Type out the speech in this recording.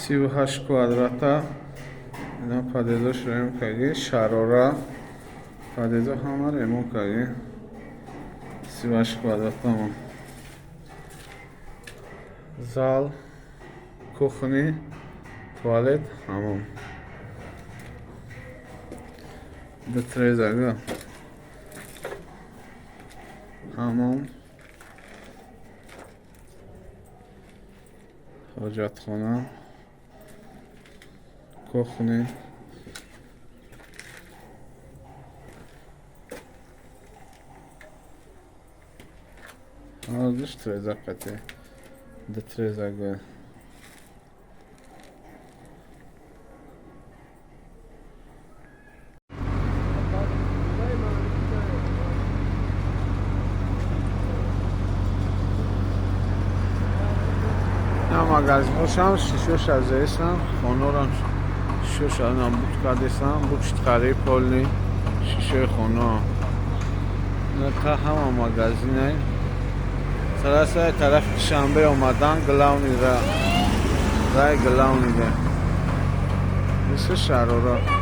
38 квадрата. Ина подъездош ремонт карди, шарора. Подъездо ҳама ремонт карди. 38 квадратамо. Зал, кухни, туалет, ҳамом. Ду трезага. Ҳамом. Ҳоҷатхона. Кухни. Ҳардуш треза қати. Ду трезага. На магазиношам шишоша зесам, хонорам шишоша нам буд кардесам, буд читқари полни шишои хона. Та ҳама магазине. Сарасаи тарафи Душанбе омадан главный ра. Рай главный да. Мисли шарора.